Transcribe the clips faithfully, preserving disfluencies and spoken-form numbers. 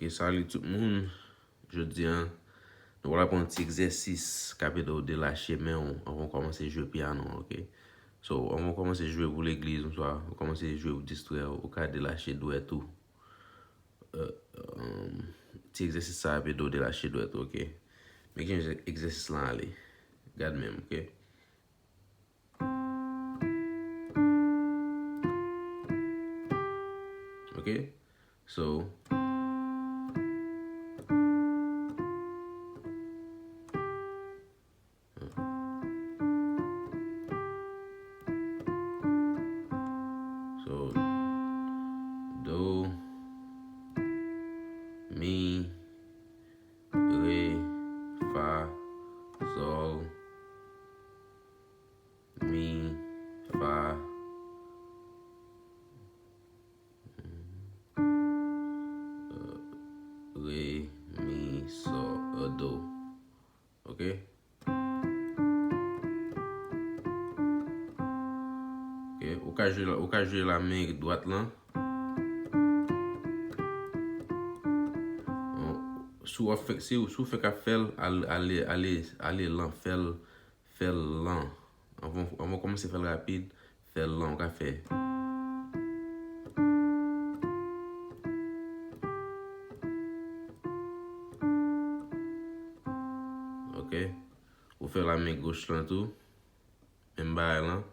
Ok, salut tout moun. Jodi a, nou pral aprann yon ti egzèsis k ap ede w delache men w anvan w kòmanse jwe pyano, ok? So, anvan w kòmanse jwe pou legliz, oswa w kòmanse jwe pou distrè w, ou ka delache dwèt ou. Euh, euh, ti egzèsis sa ap ede w delache dwèt ou, ok? Men kijan egzèsis lan ale. Gad menm, ok? Ok? So, so, do, mi, re, fa, sòl, mi, fa, re, mi, sòl, do. Ok? Ok, ou ka jwe, ou ka jwe la men dwat lan. Si w ap fè, si, si w fèk ap fè l, al-, ale, ale, ale lan, fè l, fè l lan. Anvan, anvan w kòmanse fè l rapid, fè l lan, ou ka fè. Ok. Ou fè la men goch lan tou. Menm bagay lan.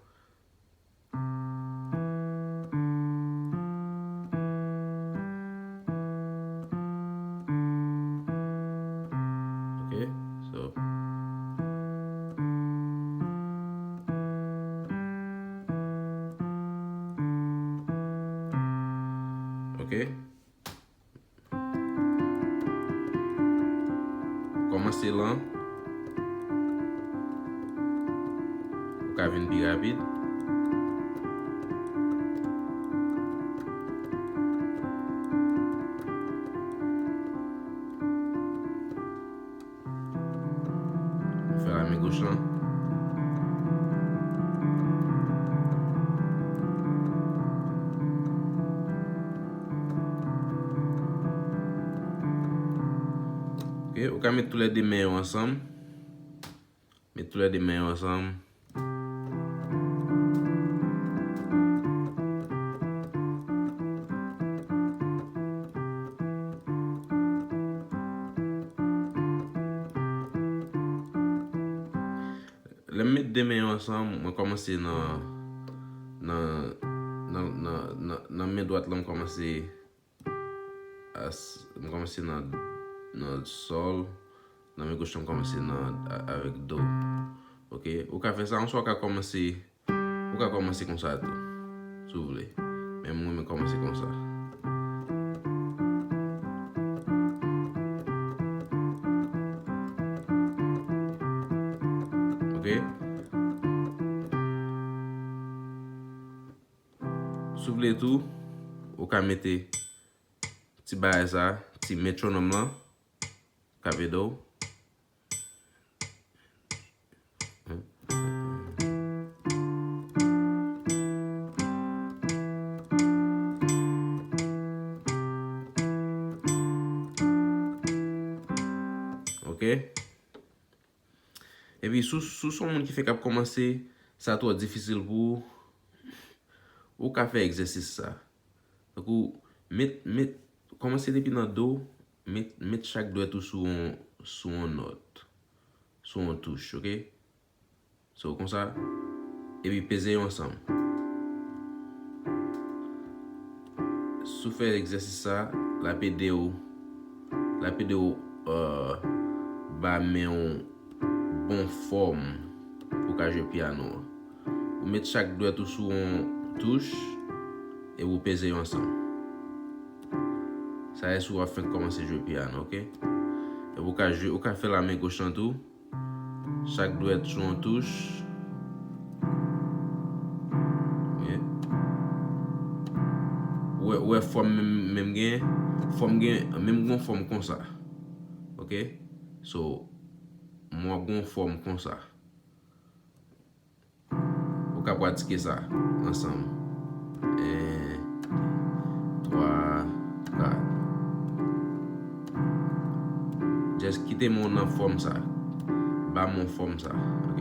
Ok, so. Ok. Kòmanse lan. Ou ka vin pi rapid. Ou fè la men goch lan. Ok, ou ka met toulède men yo ansanm. Met toulède men yo ansanm. Lè m met de men yo ansanm, mwen kòmanse nan, nan, nan, nan, nan, nan men dwat lan, m kòmanse as, m kòmanse nan, nan sòl, nan men goch lan, m kòmanse nan, a-, avèk do. Ok, ou ka fè sa, oswa ou ka kòmanse, ou ka kòmanse konsa tou, si w vle. Men mwen, mwen kòmanse konsa. Ok? Si w vle tou, ou ka mete ti bagay sa, ti metwonòm lan, k ap ede w. Ok? Epi, si w, si w se yon moun ki fenk ap kòmanse, sa twò difisil pou ou, ou ka fè egzèsis sa. Tankou, met, met, kòmanse depi nan do, met, met chak dwèt ou sou yon, sou yon nòt, sou yon touch, ok? So, konsa, epi peze yo ansanm. Si w fè egzèsis sa, l ap ede w, l ap ede w, euh, ba men w bon fòm pou w ka jwe pyano an. Ou met chak dwèt ou sou yon touch, epi ou peze yo ansanm. Sa e si w ap fenk kòmanse jwe pyano, ok? Epi ou ka jwe, ou ka fè la men goch lan tou. Chak dwèt sou yon touch. Ok. Ou wè, ou wè fòm menm, menm gen, fòm gen, menm gen yon fòm konsa. Ok? So, mwen ap gen yon fòm konsa. Ou ka pratike sa ansanm. En, twa, kat. Kite m nan fòm sa. Ba m yon fòm sa, ok?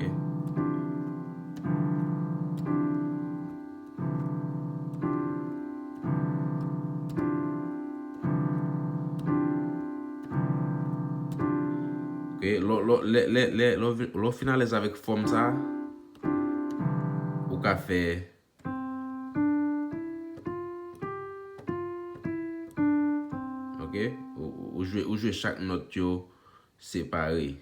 Ok, lè, lè, lè, lè, lè, lè, lè w fin alèz avèk fòm sa, ou ka fè, ok, ou, ou, ou jwe, ou jwe chak nòt yo separe.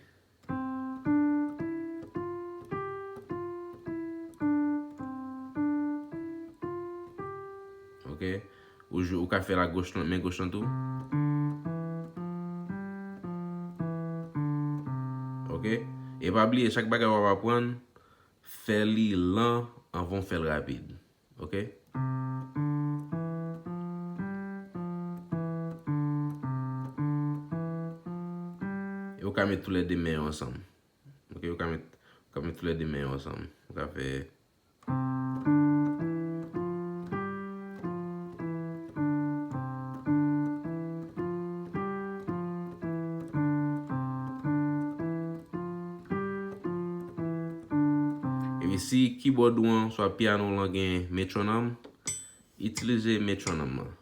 Ok. Ou jwe, ou ka fè l a goch lan, men goch lan tou. Ok. E pa bliye, chak bagay w ap aprann, fè li lan anvan w fè l rapid. Ok. E ou ka met toulède men yo ansanm. Ok, ou ka met, ou ka met toulède men yo ansanm. Ou ka fè. Epi si keyboard ou an, swa pyano w lan gen metronòm, itilize metronòm lan.